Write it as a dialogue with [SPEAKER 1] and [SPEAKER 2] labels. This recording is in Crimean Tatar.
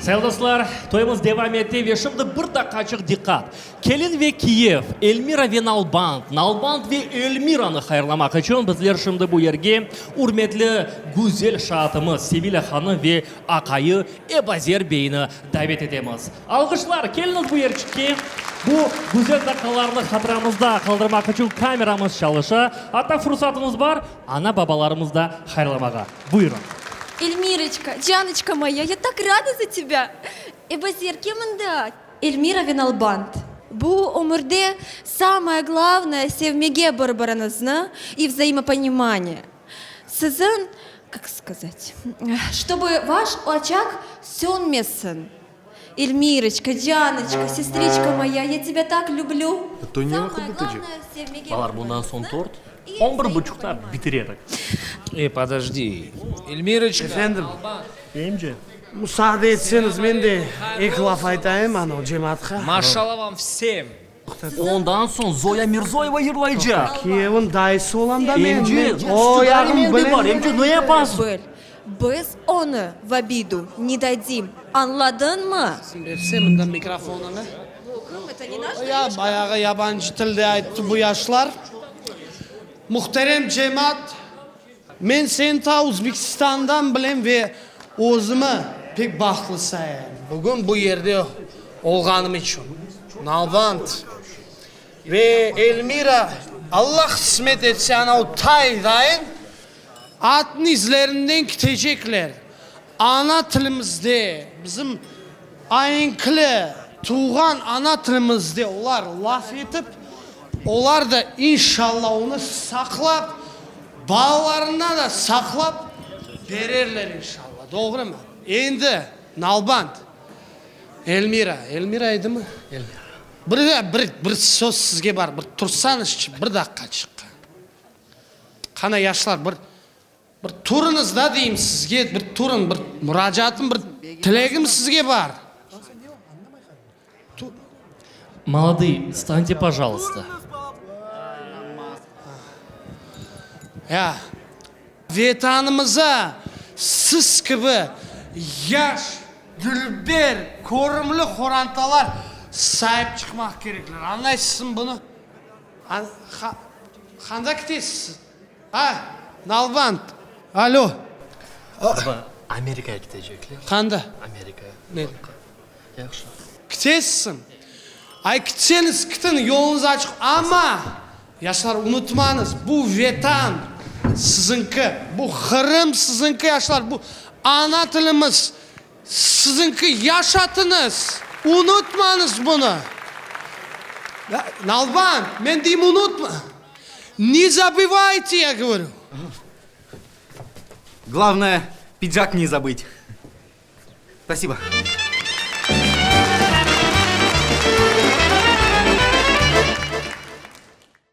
[SPEAKER 1] Sayılı dostlar, toyumız devam ete ve şimdi bir daqqaçıq diqqat! Kelin ve kiyev, Elmira ve Nalband, Nalband ve Elmiranı hayırlamaq içün bizler şimdi bu yerge ürmetli güzel şaatımız Sevilâ hanım ve aqayı Ebazer beyni davet etemiz. Alğışlar, keliñiz bu yerçikke! Bu güzel daqqalarnı hatıramızda qaldırmaq içün kameramız çalışa, atta fursatıñız bar, ana-babalarımız da hayırlamağa. Buyurıñ.
[SPEAKER 2] Elmiroçka, canoçka moya, ya tak rada za tebâ! Ebazer, kel mında! Elmira ve Nalband, bu ömürde samoye glavnoye sevmege bir-biriñizni i vzaimoponimaniye. Siziñ, kak skazat, ştobı vaş oçaq sönmesin. Elmiroçka, canoçka, sestriçka moya, ya tebâ tak lüblü.
[SPEAKER 3] Toy ne vaqıt bitecek?
[SPEAKER 1] Balalar, bundan soñ tort on bir buçuqta bitiredik.
[SPEAKER 4] Ey, podojdi, Elmiroçka,
[SPEAKER 5] Efendim?
[SPEAKER 4] Nalband.
[SPEAKER 1] Emce.
[SPEAKER 5] Musaade etseñiz, men de eki laf aytayım anau cemaatqa.
[SPEAKER 4] Maşallah vam vsem.
[SPEAKER 1] Ondan soñ Zoya Mirzoyeva yırlaycaq.
[SPEAKER 5] Kiyevniñ dayısı olam da men.
[SPEAKER 1] Emce,
[SPEAKER 5] O
[SPEAKER 1] stsınariy
[SPEAKER 5] yağın
[SPEAKER 1] mende bar,
[SPEAKER 5] bilem.
[SPEAKER 1] emce, ne yapasıñ?
[SPEAKER 2] Bil, biz onı v obidu ne dadim, añladıñmı?
[SPEAKER 5] Berse mında mikrofonını. Ya, bayağı yabancı tilde ayttı bu yaşlar. Muhterem cemaat, men seni ta Uzbekistandan bilem ve özümi pek bahtlı sayayım, bugün bu yerde olğanım içün. Nalband ve Elmira, Allah qısmet etse, ana o taydayın atnıñ izlerinden kitecekler. Ana tilimizde, bizim aenkli, tuvğan ana tilimizde olar laf etip, olar da inşalla onı saqlap, balalarına da saqlap bererler inşalla. Doğrumı? Endi, Nalband, Elmira, Elmira edimi? Elmira. Bir, bir, bir söz sizge bar, bir tursañızçı, bir daqqaçıqqa. Qana, yaşlar, bir Bir turıñız da deyim sizge, bir turıñ, bir muracaatım, bir tilegim sizge bar.
[SPEAKER 1] Molodые, vstante, pojalıysta.
[SPEAKER 5] Ya, Vetanımıza siz kibi yaş, dülber, körümli qorantalar saip çıqmaq kerekler. Añlaysızmı bunı? Qanda ketesiz siz? A, Nalband, alo.
[SPEAKER 1] Baba, Amerikaya ketecekler.
[SPEAKER 5] Qanda?
[SPEAKER 1] Amerikaya.
[SPEAKER 5] Ne?
[SPEAKER 1] Yahşı.
[SPEAKER 5] Kitesizmi? Ay, kitseñiz, kitiñ, yoluñız açıq, amma, yaşlar, unutmañız, bu Vetan siziñki, bu Qırım siziñki, yaşlar, bu ana tilimiz Siziñki yaşatıñız, unutmañız bunı. Nalband, men deyim unutma, ne zabıvayte, ya govorü.
[SPEAKER 6] Glavnoye, pidžak ne zabıtь. Spasibo.